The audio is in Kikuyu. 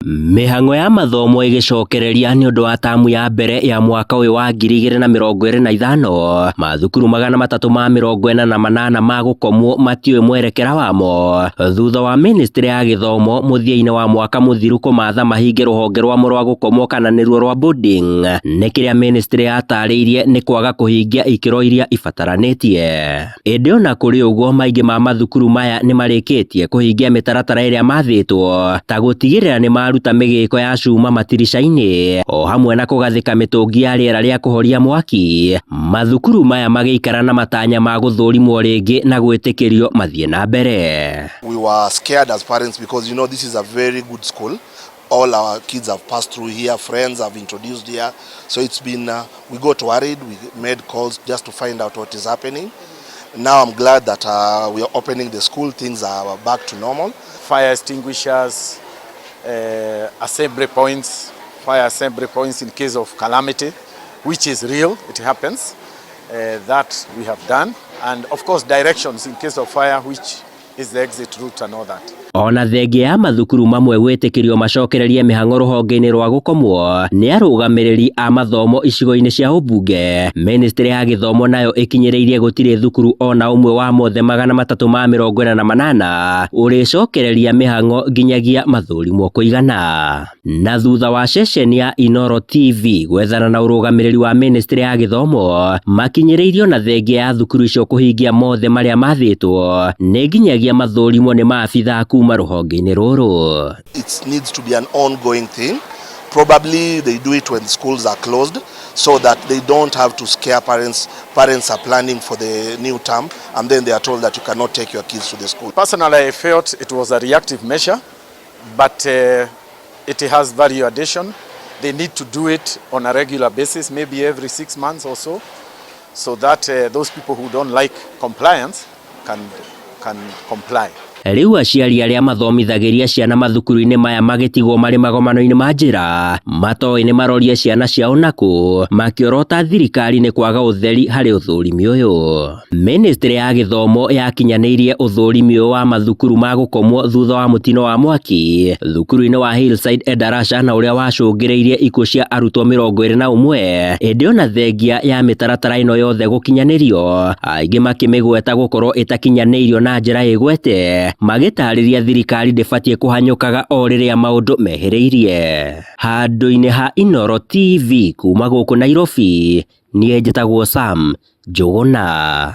Mĩhang'o ya mathomo ĩgĩcokereria nĩũndũ wa tamu ya mbere ya mwaka ũyũ wa 2025, mathukuru 348 ma gũkomwo matiũĩ mwerekera wamo thutha wa ministry ya gĩthomo mũthia-inĩ wa mwaka mũthiru kũmatha mahinge rũhonge rwamo rwa gũkomwo kana nĩruo rwa boarding, nĩ kĩrĩa ministry yatarĩirie nĩ kwaga kũhingia ikĩro iria ibataranĩtie. Ĩndĩ ona kũrĩ ũguo maingĩ ma mathukuru maya nĩ marĩkĩtie kũhingia mĩtaratara ĩrĩa mathĩtwo ta gũtigĩrĩra nĩ maruta mĩgĩko ya cuma matirica-inĩ o hamwe na kũgathĩka mĩtũngi ya rĩera rĩa kũhoria mwaki, mathukuru maya magĩikara na matanya ma gũthũrimwo rĩngĩ na gwĩtĩkĩrio mathiĩ na mbere. We were scared as parents because you know this is a very good school. All our kids have passed through here, friends have introduced here. So it's been, we got worried, we made calls just to find out what is happening. Now I'm glad that we are opening the school, things are back to normal. Fire extinguishers, assembly points, fire assembly points in case of calamity, which is real, it happens. That we have done. And of course directions in case of fire, which is the exit route and all that. Ona thengia ya mathukuru mamwe gwĩtĩkĩrio macokererie mĩhang'o rũhonge-inĩ rwa gũkomwo nĩ arũgamĩrĩri a mathomo icigo-inĩ cia ũmbunge, ministry ya gĩthomo nayo ĩkinyĩrĩirie gũtirĩ thukuru ona ũmwe wa mothe 348 ũrĩcokereria mĩhang'o nginyagia mathũrimwo kũigana. Na thutha wa ceceni ya Inooro TV gwethana na ũrũgamĩrĩri wa ministry ya gĩthomo makinyĩrĩirio na thengia ya thukuru icio kũhingia mothe marĩa mathĩtwo nĩ nginyagia mathũrimwo nĩ maabithaa kuma rũhonge-inĩ rũrũ. It needs to be an ongoing thing. Probably they do it when schools are closed so that they don't have to scare parents. Parents are planning for the new term and then they are told that you cannot take your kids to the school. Personally, I felt it was a reactive measure, but it has value addition. They need to do it on a regular basis, maybe every 6 months or so, so that those people who don't like compliance can comply. Rĩu aciari arĩa mathomithagĩria ciana mathukuru-inĩ maya magĩtigwo marĩ magomano-inĩ ma njĩra matoĩ nĩ marorie ciana ciao nakũ makĩorota thirikari nĩ kwaga ũtheri harĩ ũthũrimi ũyũ. Ministry ya gĩthomo yakinyanĩirie ũthũrimi ũyũ wa mathukuru ma gũkomwo thutha wa mũtino wa mwaki thukuru-inĩ wa Hillside Endarasha na ũrĩa wacũngĩrĩirie ikuũ cia arutwo 21, ĩndĩ ona thengia ya mĩtaratara ĩno yothe gũkinyanĩrio aingĩ makĩmĩgweta gũkorwo ĩtakinyanĩirio na njĩra ĩgwete, magĩtarĩria thirikari ndĩbatiĩ kũhanyũkaga o rĩrĩa maũndũ mehĩrĩirie. Handũ-inĩ ha Inooro TV kuma gũkũ Nairobi, niĩ njĩtagwo Sam Njũgũna.